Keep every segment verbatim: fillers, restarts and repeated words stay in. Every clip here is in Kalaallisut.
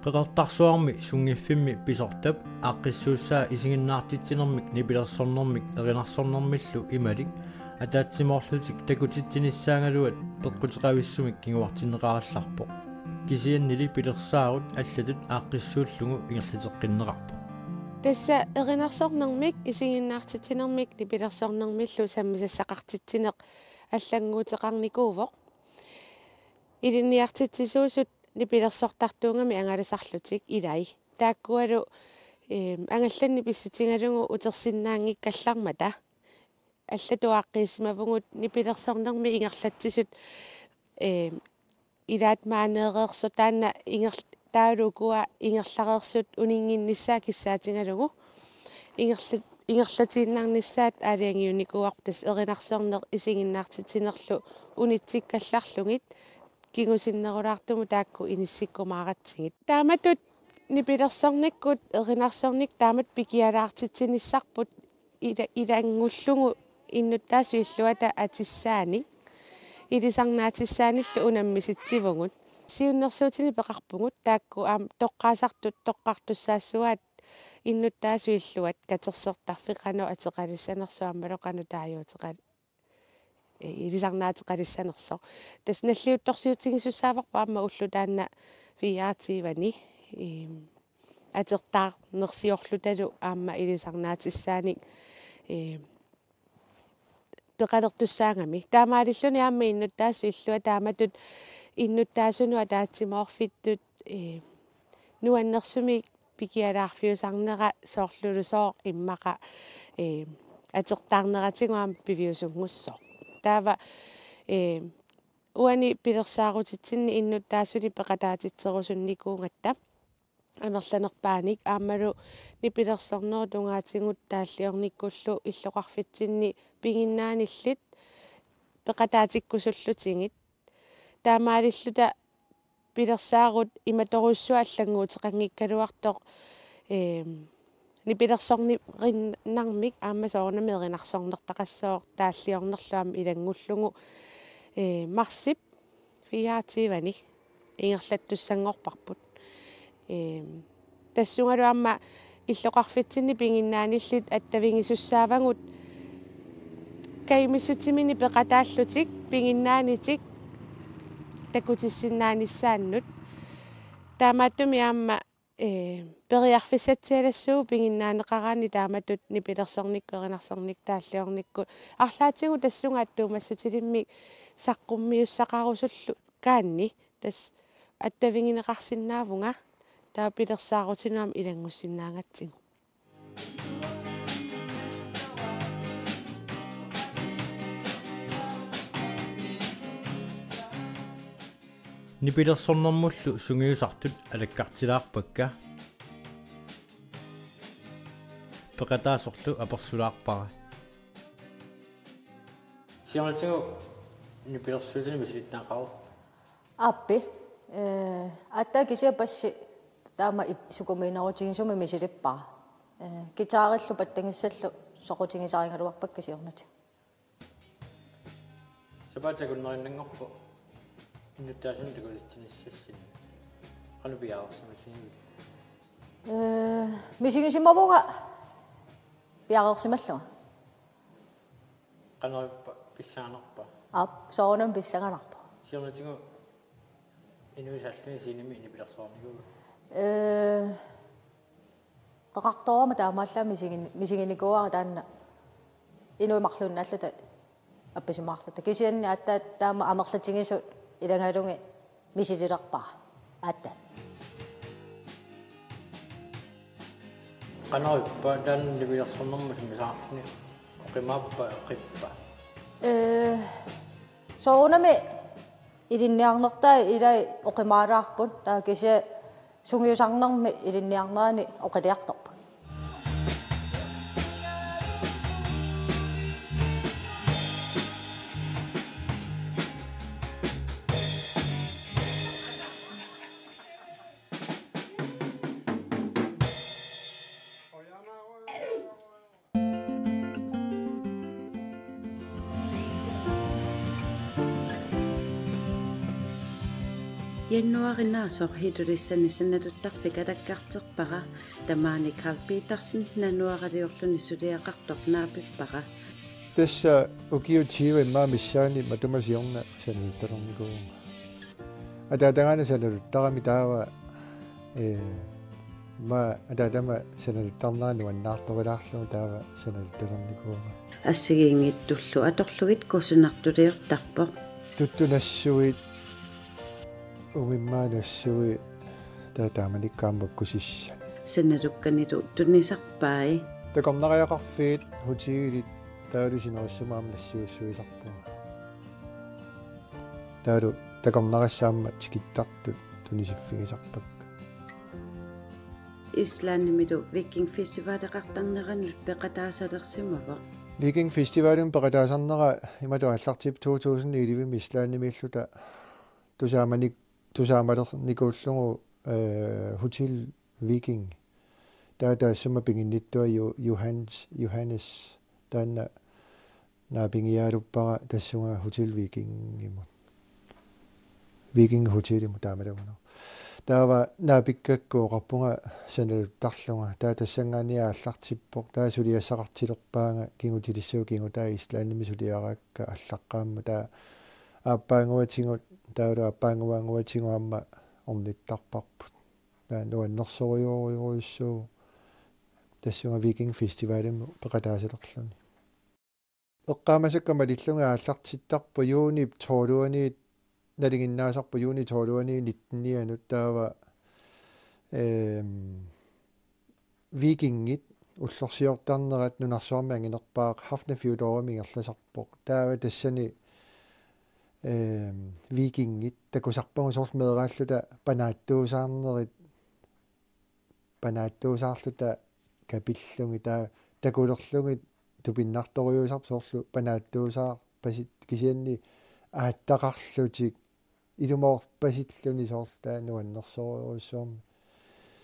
Qeqertarsuarmi Sunngiffimmi pisortap aaqqissuussaa isiginnaartitsinermik nipilersornermik erinarsornermillu imalik ataatsimoorlutik takutitsinissaagaluat peqquteqavissumik kinguartinneqarallarpoq. Kisiannili pilersaarut allatut aaqqissuullugu ingerlateqqinneqarpoq. Tassa erinarsornermik isiginnaartitsinermik nipilersornermillu sammisassaqartitsineq allannguuteqarnikuuvoq. Ilinniartitsisuusut nipilersortartuugami angalasarlutik ilai. Taakkualu, eem, angallanneq pissutigalugu utersinnaanngikkallarmata. Allatut aaqqiissimavugut nipilersornermi ingerlatsisut, eem, ilaat maaneereersoq taanna inger-, taavalu ukua ingerlareersut uninnginnissaat kissaatigalugu ingerla-, ingerlatiinnarnissaat aalajangiunikuuarput, tassa erinarsorneq isiginnaartitsinerlu unitsikkallarlugit kingusinnerulaartumut taakku inissikkumaaratsigit. Taamatut nipilersornikkut erinarsornikkut taamatut pikialaartitsinissarput ila-, ilanngullugu innuttaasut illuata atissaanik ilisarnaatissaanillu unammisitsivugut. Siunnersuutinik peqarpugut taakku aamma toqqaasartut toqqartussaassuaat innuttaasut illuat katersortarfik qanoq ateqalissanersoq aammalu qanoq taaguuteqal-, ee, ilisarnaateqalissanersoq. Tassa nalliuttorsiutigisussaavarput aamma ulloq taanna fireogtyveni, eem, atertaarnersiorlutalu aamma ilisarnaatissaanik, eem, peqalertussaagami. Taamaalilluni aamma innuttaasut illuat taamatut innuttaasunut ataatsimoorfittut, eem, nuannersumik pikialaarfiusarnera soorlulusooq immaqa, eem, atertaarneratigut aamma piviusunngussaaq. Taava, eem, uani pilersaarutitsinni innuttaasunik peqataatitserusunnikuugatta amerlanerpaanik aammalu nipilersornerup tungaatigut taalliornikkullu illoqarfitsinni piginnaanillit peqataatikkusullutigit. Taamaalilluta pilersaarut imatorujussuaq allannguuteqanngikkaluartoq, eem, nipilersornerinnarmik aamma soorunami erinarsornertaqassooq taalliornerlu aamma ilanngullugu, ee, marsip fireogtyveni ingerlattussanngorparput. Eem, tassungalu aamma illoqarfitsinni piginnaanillit attavigisussaavagut kajumissutsiminnik peqataallutik piginnaanitik takutissinnaanissaannut. Taamaattumik aamma, ee, periarfissatsialassuugut piginnaaneqaraanni taamatut nipilersornikkut erinarsornikkut taalliornikkut. Arlaatigut tassunga attuumassutilimmik saqqummiussaqarusullukaanni tassa attavigineqarsinnaavunga, taava pilersaarutinut aamma ilanngussinnaagatsigit. Nipilersornermullu sungiusartut alakkartilaarpakka. Peqataasorlu apersulaarpara. Siornatigut nipilersuutinik misilittagaqarpit? Aappi. Ee, aatsaat kisianni passi taama it-, sukumiinerutigisumik misilippara. Ee, guitarillu pattagissallu soqutigisarigaluarpakka siornatigut. Sapaatip akunnerinnanngorpoq innuttaasunut takutitsinissassinnik. Qanoq piareersimatigivit? Ee, misigisimavunga piareersimallunga. Qanoq ippa, pissanganarpa? Aap, soorunami pissanganarpoq. Siornatigut inuit aalluni scenemi nipilersornikuuit? Ee, qeqartoorama taamaallaat misigin-, misiginikuuara taanna inuit marluinnaalluta appisimaarluta. Kisianni aatsaat taama amerlatigisut ilagalugit misililerpara aatsaat. Qanoq ippa taanna nipilersornermut sammisaqarluni, oqimaappa oqippa? Ee, soorunami ilinniarnertaa ilai oqimaalaarput, taava kisianni sungiusarnermi ilinniarnerani oqiliartorput. Januarinaasoq Hilulissani sanaluttarfik alakkarterpara, tamaani Karl Petersen nanuaraliorluni suliaqartoq naapippara. Tassa ukiut tyve immaqa missaani matuma siorna sanaluttalernikuuvunga. Ataatagaana sanaluttarami taava, ee, immaqa ataatama sanaluttarnera nuannaartorilaarlugu taava sanaluttalernikuuvunga. Assigiinngitsullu atorlugit kusanartuliortarpoq. Tuttunassuit, umimmaanassui, taava taamanikkut aamma kusissat. Sanalukkanilu tunisarpai. Takornariaqarfiit, hotelit, taavalu sinerissami aamma nassiussuisarpunga. Taavalu takornarissat aamma tikittartut tunisiffigisarpakka. Islandimilu Viking Festivaleqartarneranut peqataasalersimavoq. Viking Festivalimi peqataasarnera imatut aallartippoq to tusind elleve-mi Islandimiilluta tusaamanik-, tusaamalernikuullugu, ee, Hotel Viking. Taava taassuma piginnittua Jo-, Johannes, Johannes taanna naapigiaaluppara tassunga Hotel Vikingimut. Viking Hotelimut taamalagunarpoq. Taava naapikkakku oqarpunga sanaluttarlunga. Taava tassanngaanniit aallartippoq. Taava suliassaqartilerpaanga kigutilissagut kigutaa Islandimi suliaraakka aallaqqaammut. Taava aappaannguatigut, taavalu aappaannguaannguatigut aamma ornittarparput. Taava nuannersorujorujussuuvoq tassunga Viking Festivalimi peqataasalerluni. Eqqaamasakka malillugit aallartittarpoq juunip tolvianiit, nalinginnaasarpoq juunip tolvianiit nittenianut taava, ehm, Vikingit ullorsiortarnerat nunarsuarmi anginerpaaq Hafnarfjorduarmi ingerlasarpoq. Taava tassani, ehm, Vikingit takusarpagut soorlu meeraalluta panaattuusaarnerit panaattuusaarluta kapillugit taava takulerlugit tupinnartorujussuusarput soorlu panaattuusaarpasit kisianni aattaqarlutik ilumoorpasilluni soorlu taava nuannersorujussuarmik.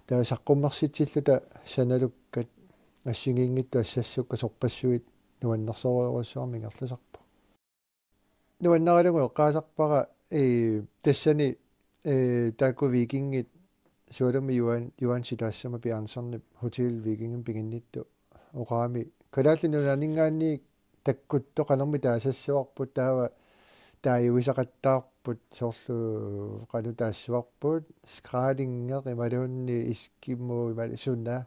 Taava saqqummersitsilluta sanalukkat assigiinngitsut assassukkat sorpassuit nuannersorujussuarmik ingerlasarput. Nuannaralugu eqqaasarpara, ee, tassani, ee, taakku Vikingit sualummi Juan, Juan Silassama Bjørnsonip Hotel Vikingimi piginnittoq oqarami Kalaallit Nunaanninngaanniit takkuttoq qanormi taasassuarput taava taaguisaqattaarput soorlu qanoq taassuarput, Skrælingeq imaluunniit Eskimo imaluunniit suna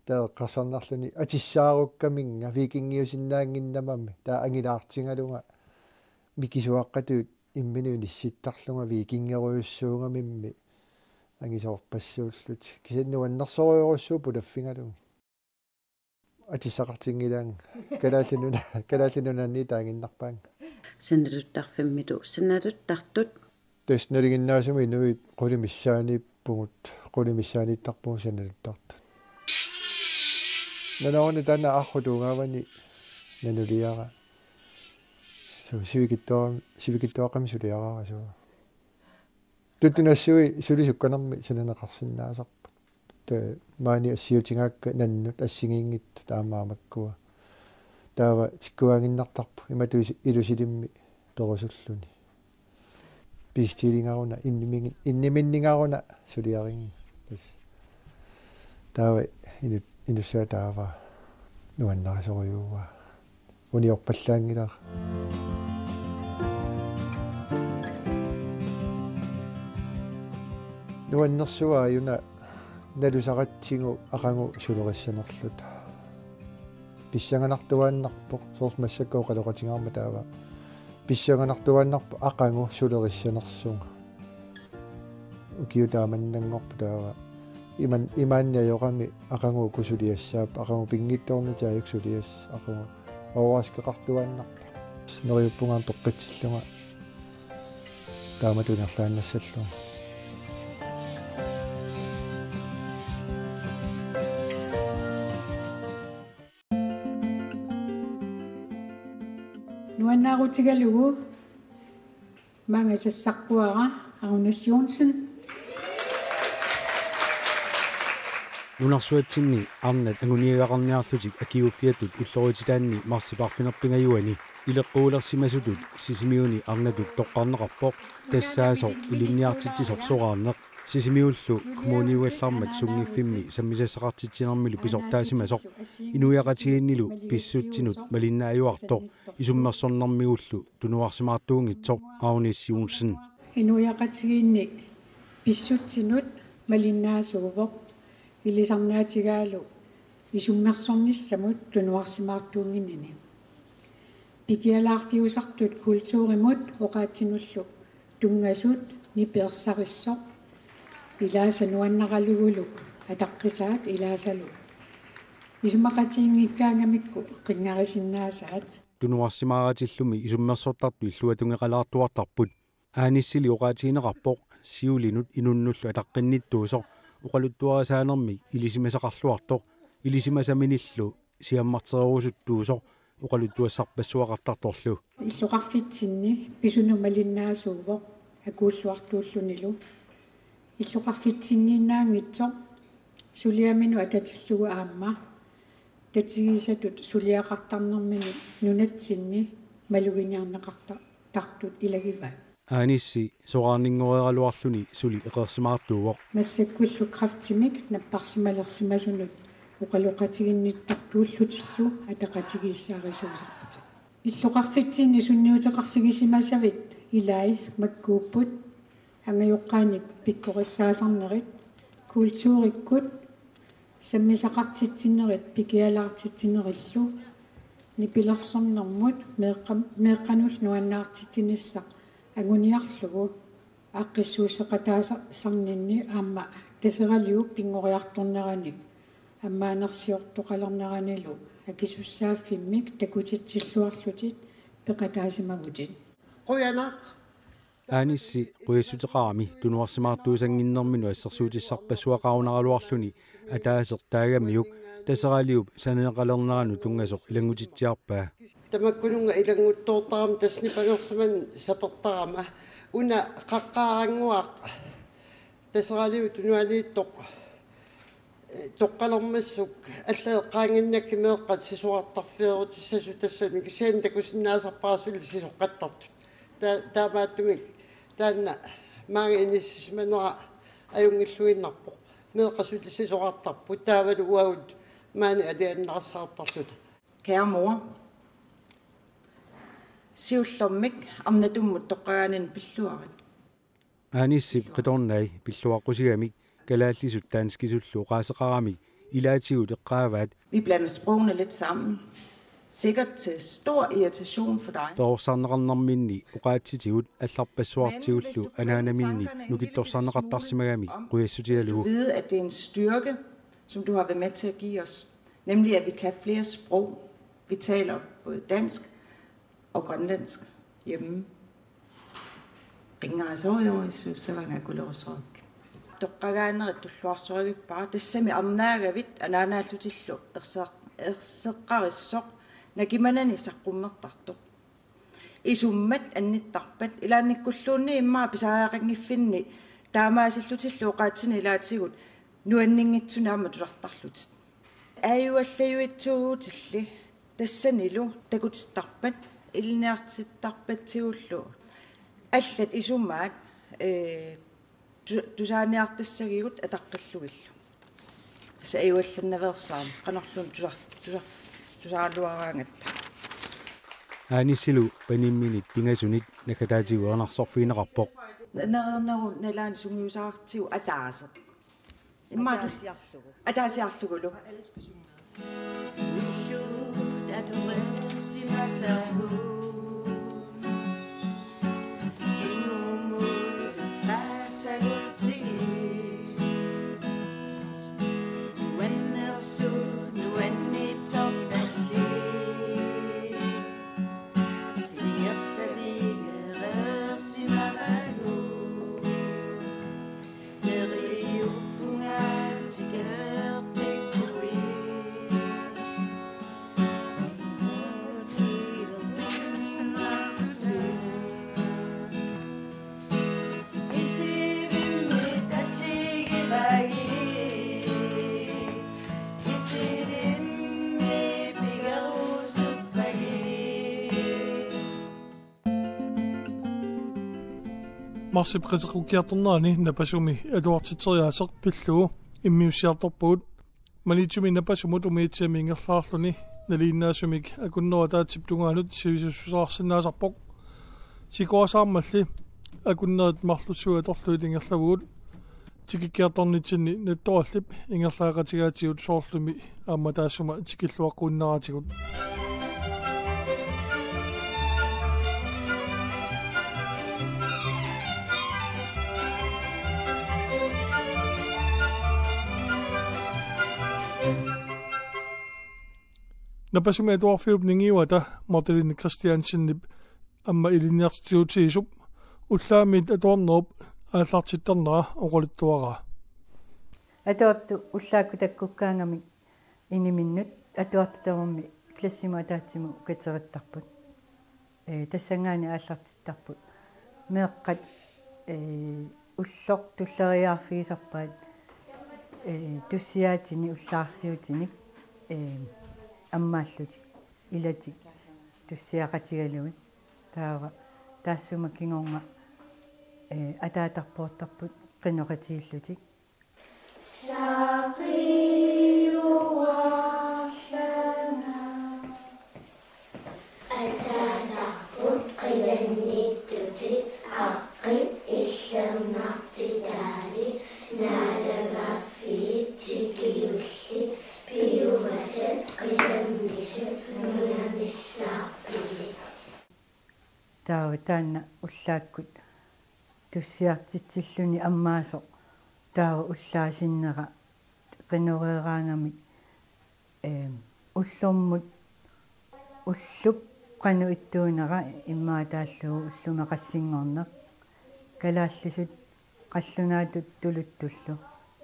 taava eqqarsarnarluni atissaarukkaminga vikingiusinnaannginnamami taava angilaartigalunga mikisuaqqatut imminut inissittarlunga vikingerujussuugamimmi angisoorpassuullutik. Kisianni nuannersorujorujussuuvoq pulaffigalugu. Atissaqartinngilaannga. Kalaallit Nuna-, Kalaallit Nunaanniit taaginnarpaannga. Sanaluttarfimmilu sanaluttartut. Tassa nalinginnaasumik inuit qulit missaaniippugut, qulit missaaniittarpugut sanaluttartut. Nanoruna taanna arru tuugaavani nanuliara. Suu, sivikitsuaq-, sivikitsuaqqamik suliaraara suu. Tuttunassui suli sukkanermik sananeqarsinnaasarput. Taava maani assiutigaakka nannut assigiinngitsut taamaammakkua. Taava tikkuaaginnartarpoq imatut is-, ilusilimmi perusulluni. Pistilingaruna, innimigin-, inniminningaruna suliarigiga. Tassa. Taava inut-, inussaa taava nuannarisorujuuaa. Uniorpallaanngilara. Nuannersuaajuna nalusaratsigu aqagu sulerissanerluta. Pissanganartuaannarpoq, soorlu massakkut oqaloqatigaarmat taava. Pissanganartuaannarpoq aqagu sulerissanersunga. Ukiut taamannanngorput taava. Iman-, imaannajoqami aqagu uku suliassaapput, aqagu pinngitsoornatik aajuku suliassat, aqagu overraskeqartuaannarpoq. Neriuppunga peqqitsillunga taamatut ingerlaannassallugu. Nuannaarutigalugu maanga sassaqquara Agnes Johnsen. Nunarsuatsinni arnat anguniagaqarniarlutik akiuuffiatut ullorititaanni marsip arfineq-pingajuanni ileqquulersimasutut Sisimiuni arnatut toqqarneqarpoq, tassaasoq ilinniartitsisoq soraarneq, Sisimiullu kommuniugallarmat sunngiffimmi sammisassaqartitsinermilu pisortaasimasoq, inuiaqatigiinnilu pissutsinut malinnaajuartoq isummersornermigullu tunuarsimaartuunngitsoq, Agnes Joensen. Inuiaqatigiinni pissutsinut malinnaasuuvoq, ilisarnaatigaalu isummersornissamut tunuarsimaartuunnginnini. Pikialaarfiusartut kulturimut oqaatsinullu tunngasut nipi ersarissoq, ilaasa nuannaralugulu ataqqisaat ilaasalu isumaqatiginngikkaangamikku qinngarisinnaassaat. Tunuarsimaaratillumi isummersortartut illuatungeqalaartuartarput. Aanissili oqaatigineqarpoq siulinut inunnullu ataqqinnittuusoq oqaluttuarisaanermik ilisimasaqarluartoq, ilisimasaminillu siammartererusuttuusoq oqaluttuassarpassuaqartartorlu. Illoqarfitsinni pisunut malinnaasuuvoq akuulluartuullunilu. Illoqarfitsinniinnaanngitsoq suliaminut atatillugu aamma tatigisatut suliaqartarnermini nunatsinni maluginiarneqartartut ilagivaat. Aanissi soraarninngoreeraluarluni suli eqeersimaartuuvoq. Massakkullu kræftimik napparsimalersimasunut oqaloqatiginnittartuullutillu ataqatigiissaarisuusarputit. Illoqarfitsinni sunniuteqarfigisimasavit ilai makkuupput, angajoqqaanik pikkorissaasarnerit, kulturikkut sammisaqartitsinerit pikialaartitsinerillu nipilersornermut meeqqa-, meeqqanullu nuannaartitsinissaq anguniarlugu aaqqissuusseqataasarninni aamma Taseraliup pinngoriartorneranik ammaanersiortoqalerneranilu akisussaaffimmik takutitsilluarlutit peqataasimagutit. Qujanaq. Aanissi qujassuteqarami tunuarsimaartuusannginnerminut assersuutissarpassuaqarunaraluarluni ataaseq taagamiuk Taseraliup sananeqalerneranut tunngasoq ilanngutitsiarpaa. Tamakkununnga ilannguttoortarama tassa nipangersimaneq sapertarama, una qaqqaarannguaq Taseraliup tunuaniittoq toqqalermassuk allat eqqaannginnakkit meeqqat sisorartarfeerutissasut, tassani kisianni takusinnaasarpara suli sisoqqattartut. Ta-, taamaattumik taanna maanga inissisimanera ajunngilluinnarpoq. Meeqqat suli sisorartarput, taavalu uagut maani aliannarsartarluta. Kære mor, siullermik arnatummut toqqagaanini pilluarit. Aanissip qitornai pilluaqqusigamik kalaallisut danskisullu oqaaseqaramik ilaatigut eqqaavaat. Vi blander sprogene lidt sammen. Sikkert til stor irritation for dig. Perorsarneqarnerminni oqaatsitigut allarpassuartigullu anaanaminni nukittorsarneqartarsimagamik qujassutigalugu. Du ved, at det er en styrke, som du har været med til at give os. Nemlig, at vi kan flere sprog. Vi taler både dansk og grønlandsk hjemme. Ringaasoriorissavanga kulerussaak. Toqqagaanerit tulluarsorivippara, tassami arnaagavit anaanaallutillu erseq-, erseqqarissoq nakimanani saqqummertartoq. Isummat annittarpat, ilaannikkulluunniit immaqa pisariaqanngiffinni taamaasillutillu oqaatsinik ilaatigut nuanninngitsunik aamma tusartarlutit. Aajuallajuitsuutilli tassanilu takutittarpat, ilinniartittarpatsigullu allat isumaat, ee, tu-, tusaaniartassagigut ataqqillugillu. Tassa aajuallannaveersaarami qanorluunniit tusa-, tusa-, tusaaraluaraangatta. Aanissilu panimminit pingasunit naggataatigut erinarsorfigineqarpoq. Nalunaarup nalaani sungiusartigu ataaseq. Immaqa ataasiarlugu. Ataasiarlugulu. Marsip qiteqqukkiartornerani Napasumi atuartitseriaaseq pillugu immiussiartorpagut. Maniitsumi Napasumut Umiatsiami ingerlaarluni nalinginnaasumik akunnerit ataatsip tungaanut sivisussuseqarsinnaasarpoq. Sikuasaarmalli akunnerit marlussui atorlugit ingerlavugut. Tikikkiartornitsinni Nattorallip ingerlaaqatigaatigut soorlumi aamma taassuma tikilluaqquinneratigut. Napasumi atuarfiup ningiuata Marteline Christiansenip aamma ilinniartitsisuutigisoq ullaamiit atuarnerup aallartittarnera oqaluttuaraa. Atuartut ullaakkut takkukkaangamik iniminnut atuartut tamarmik klassimut ataatsimut katerittarput. Ee, tassanngaanniit aallartittarput. Meeqqat, ee, ulloq tulleriiaarfigisarpaat, ee, tussiaatinik ullaarsiutinik, ee, ammaallutik, ilatik tussiaqatigalugit. Taava taassuma kingorna, ee, ataatarpoortarput qinoqatigiillutik. Saaqiluarlanga. Ataatarput qilanniittutit aqqit illernartitaali naalagaaffiit tikiullit piumasat qilammisut nunamissaarpilit. Taava taanna ullaakkut tussiartitsilluni ammaasoq taava ullaasinnera qinoreeraangamik, eem, ullormut ullup qanoq ittuunera immaqa taallugu ullumi qassinngorneq kalaallisut qallunaatut tuluttullu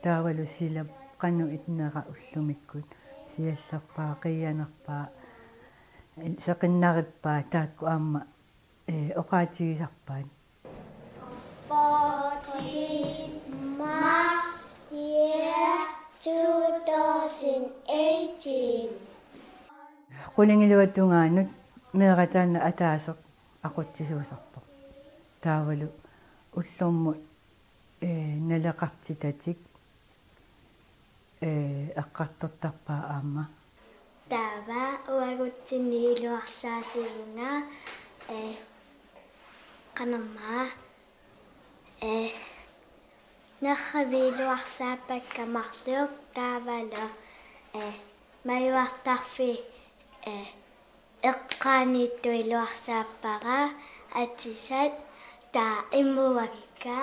taavalu silap qanoq itnera ullumikkut siallerpaa, qiianerpaa, seqinnarippaa taakku aamma, ee, oqaatigisarpaat. Fourteen March year two thousand eighteen. Qulingiluat tungaanut meeraq taanna ataaseq aqutsisuusarpoq. Taavalu ullormut, ee, naleqartitatik, ee, eqqartortarpaa aamma. Taava uagutsinni iluarsaasivunga, ee, qanormaa, ee, nerrivik iluarsaappakka marluk taavalu, ee, majuartarfik, ee, eqqaaniittoq iluarsaappara atisat taava imuakka.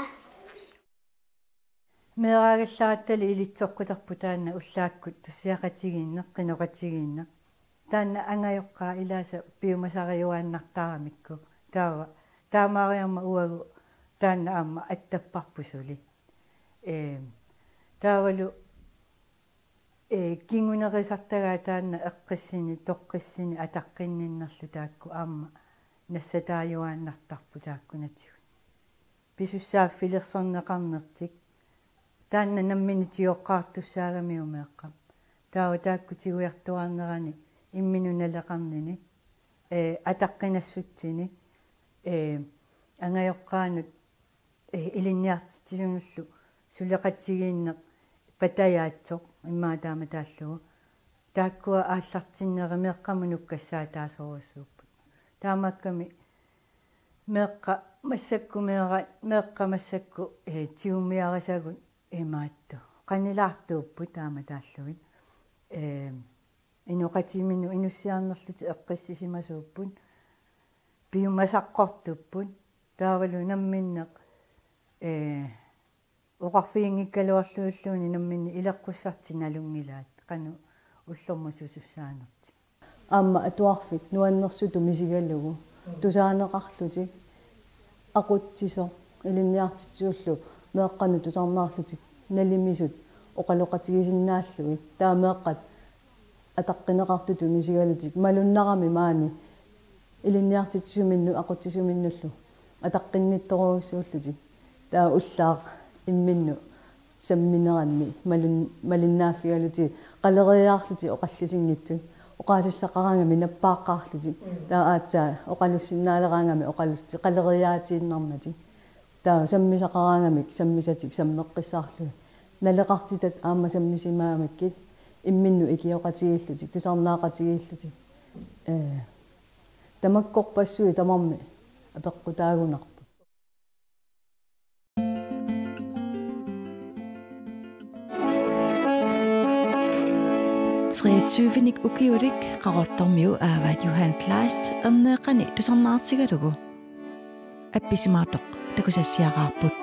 Meeraagallarattali ilitsoqqutarpoq taanna ullaakkut tussiaqatigiinneq, qinoqatigiinneq. Taanna angajoqqaat ilaasa piumasariuaannartaramikku. Taava, taamaariarmat uagut taanna aamma attapparput suli. Eem, taavalu, ee, kingunerisartagaat taanna eqqissinik, toqqissinik ataqqinninnerlu taakku aamma nassataajuaannartarput taakkunatigut. Pisussaaffilersorneqarnertik. Taanna nammineq tigoqqaartussaagamiuk meeqqap. Taava taakku tigujartuaarnerani imminut naleqarnini, ee, ataqqinassutsini, ee, angajoqqaanut, ee, ilinniartitsisunullu suleqatigiinneq patajaatsoq immaqa taama taallugu. Taakkua aallartinneri meeqqamut nukkassaataasorujussuupput. Taamaakkami meeqqat massakkut meera-, meeqqat massakkut, ee, tigummiarisagut imaattoq. Qanilaartuupput taama taallugit. Ee, inoqatiminut inussiarnerlutik eqqissisimasuupput. Piumasaqqortuupput. Taavalu namminneq, ee, oqarfiginngikkaluarlugilluunniit namminneq ileqqussartik nalunngilaat qanoq ullormut susussaanertik. Aamma atuarfik nuannersutut misigalugu tusaaneqarlutik aqutsisoq ilinniartitsisullu meeqqanut tusarnaarlutik nalimisut oqaloqatigisinnaallugit, taava meeqqat ataqqineqartutut misigalutik malunnarami maani ilinniartitsisuminnut aqutsisuminnullu ataqqinnittorujussuullutik. Taava ullaaq imminnut sammineranni malun-, malinnaaffigalutik qaleriiaarlutik oqallisinngitsut. Oqaasissaqaraangamik nappaaqqaarlutik. Mm. Taava aatsaat oqalussinnaaleraangamik oqaluttik qaleriiaatiinnarmatik. Taava sammisaqaraangamik sammisatik sammeqqissaarlugit. Naleqartitat aamma sammisimagamikkit imminnut ikioqatigiillutik, tusarnaaqatigiillutik. Ee, tamakkorpassuit tamarmik apeqqutaagunarput. Treogtyvenik ukiulik Qaqortormiu Aavaat Johan Kleist erneeqqani tusarnaartigalugu appisimaartoq takusassiaqaarput.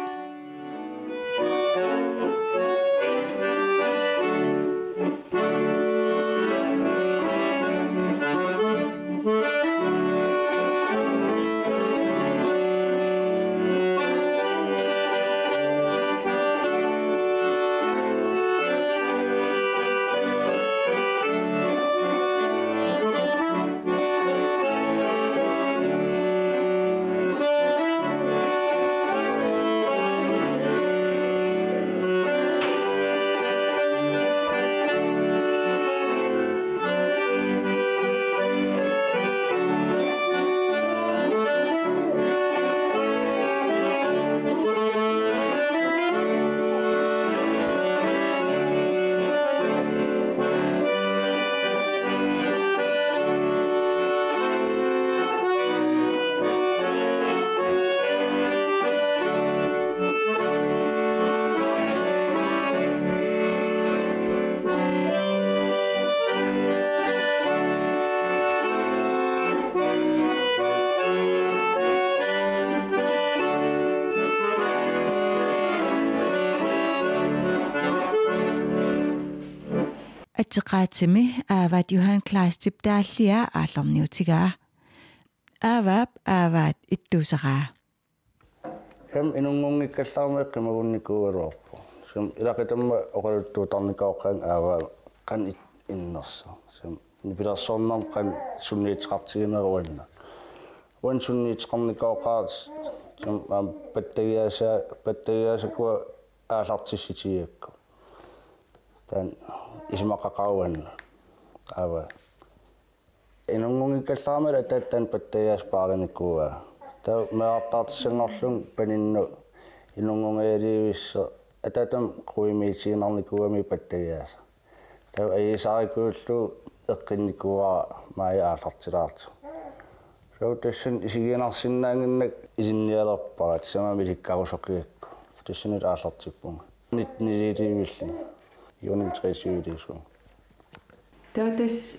Atseqaatsimi Aavaat Johan Kleistip taallia aallarniutigaa. Aavaap Aavaat ittuusaraa. Aamma inunngunngikkallarmat qimagunnikuugaluarpoq. Aamma ilaqutama oqaluttuuttarnikooqaanga Aavaap qanoq it-, innersoq. Aamma nipilersornermut qanoq sunniuteqartiginera uannut. Uannut sunniuteqarnikooqaara aamma pattagiaasa-, pattagiaasakua aallartissutigigakku. Taanna isumaqaqaaq uannut. Aavaap. Inunngunngikkallarmat ataatsip taanna pattagiaasaq paarinikuuaa. Taava meerartaartissanngorlunga paninnut inunngunngajalivissoq ataatsip quimiitiginarnikuugami pattagiaasaq. Taava ajuusaarikuullugu eqqinnikuuara maaji aallartilaartoq. Taava tassani isigiinnarsinnaannginnakku ilinnialerpara, tassami ilikkarusoqigakku. Tassanilu aallartippunga. Nittenilivillunga. Juunimi treogtyveliusunga. Taava tassa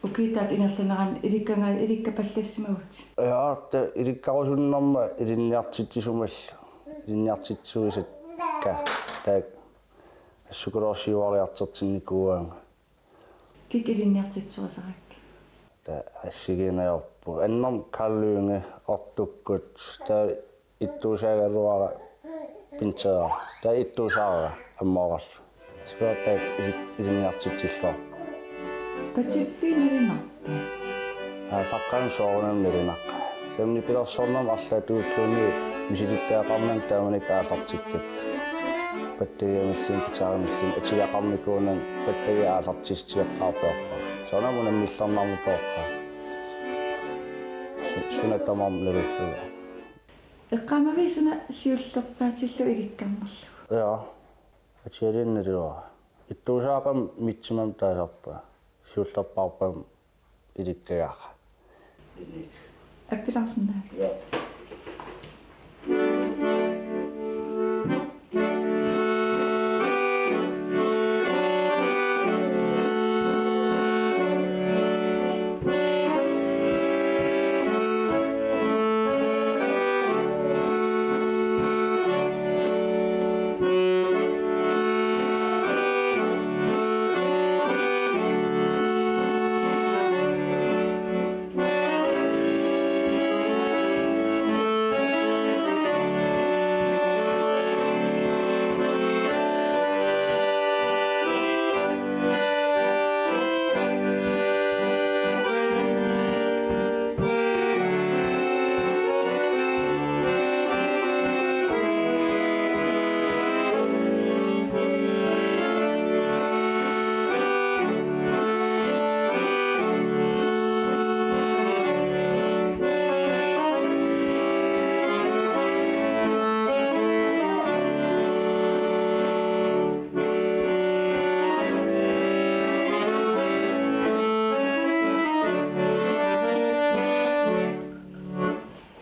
ukiut taakku ingerlaneranni ilikkagaat ilikkapallassimagit? Jaa, taava ilikkarusunnerma ilinniartitsisumallu. Ilinniartitsisuisakka. Taava assukuluusiuariartortinnikuuaanga. Kikku ilinniartitsisorisarakkit? Taava assigiinngitsorput. Annerma Carl Lynge, Ortukkut, taava ittuusaagaluara Pinter, taava ittuusaarara ammoorarlu. Sikuatta ili-, ilinniartitsilluarpoq. Patsiffiit nalunaarput? Aallaqqaammut soorunami nalunaqqaat. Aamma nipilersornermut arlaatigut misilittagaqarnanga taamanikkut aallartikkakku. Pattagiamilluunniit guitarimilluunniit atugaqarnikuunanga pattagiaq aallartissutigeqqaarpiarpara. Soorunami unammillernarnikooqaaq. Su-, suna tamarmi nalullugit. Eqqaamavit suna siullerpaatillugu ilikkarnerlugu? Jaa. Atialiinnaluara. Ittuusaaqami mitsimam taasarpaa. Siullerpaarpami ilikkagaara. Appilaarsinnaa. Jaa.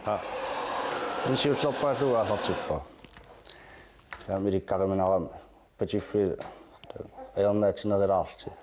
Aa. Insiullerpaallugu aallartippara. Taama ilikkariminarami patiffiit ajornaatinerilaarlutik.